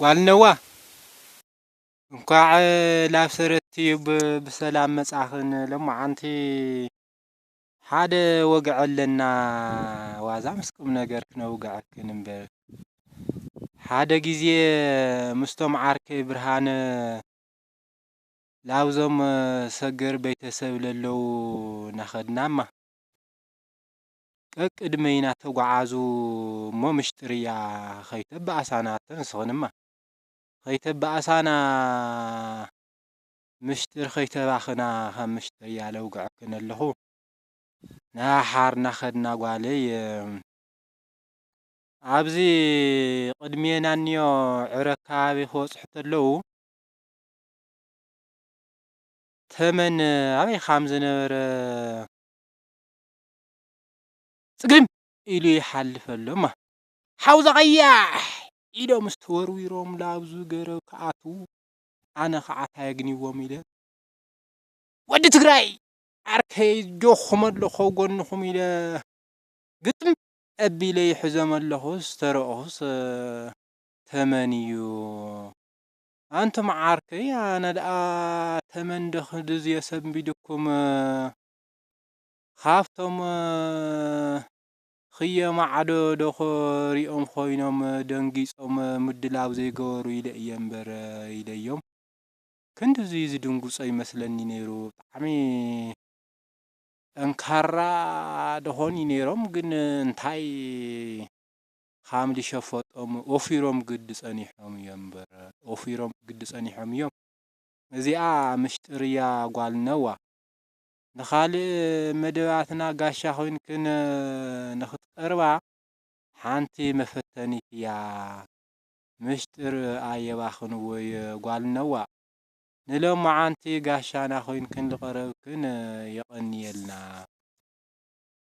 ጓል ነዋ፣ እንኳዕ ላብ ሰረት ቲዩብ ብሰላም መጻኽን። ሎማዓንቲ ሓደ ወግዒ ኣለና፣ ዋዛ ምስ ቁም ነገር ክነውግዐክን እምበር። ሓደ ግዜ ምስቶም ዓርከይ ብርሃነ ላብዞም ሰገር ቤተሰብ ለለዉ እናኸድናማ። ቀቅድመይ እናተጓዓዙ እሞ ምሽጥር እያ፣ ኸይተባእሳና ተንስኽንማ። ኸይተባእሳና ምሽጥር ኸይተባኽና ኸም ምሽጥር እያ ለውግዐክን ኣለኹ። ናሓር እናኸድና ጓለይ፣ ኣብዚ ቅድሜና እኒኦ ዕረ ከባቢ ክበጽሑ ተለዉ፣ ተመን ኣበይ ከም ዝነበረ ጽግም ኢሉ ይሓልፍ ኣሎማ። ሓውዛ ቀያሕ ኢሎም ምስ ተወርዊሮም ላብዙ ገረብ ክኣትዉ፣ ኣነ ከዓ ታየግንዎም ኢለ፣ "ወዲ ትግራይ ዓርከይ፣ ጆኹም ኣለኹ ኣብ ጎንኹም" ኢለ ግጥም ኣቢለ ይሕዞም ኣለኹስ ተረእኹስ፣ ተመን እዩ። ኣንቱም ዓርከይ፣ ኣነ ደኣ ተመን ዶ ክንድዚ የሰንቢድኩም? ካብቶም፣ ኽየ ማዕዶ ዶ ኽሪኦም ኾይኖም ደንጊጾም ምድላው ዘይገበሩ ኢለ እየ እምበር ኢለዮም። ክንድዚ ዝድንጉጾ ይመስለኒ ነይሩ። ብጣዕሚ ጠንካራ ደኾን እዩ ነይሮም፣ ግን እንታይ ከም ዝሸፈጦም ኦፊሮም ግዲ ጸኒሖም እዮም እምበር፣ ኦፊሮም ግዲ ጸኒሖም እዮም። እዚኣ ምሽጥር እያ ጓል ነዋ። ንኻልእ መደባትና ጋሻ ኮይንክን ንኽትቀርባ ሓንቲ መፈተኒት እያ። ምሽጥር ኣየባኽንዎይ ጓል ነዋ። ንሎማዓንቲ ጋሻና ኮይንክን ዝቐረብክን የቐንየልና።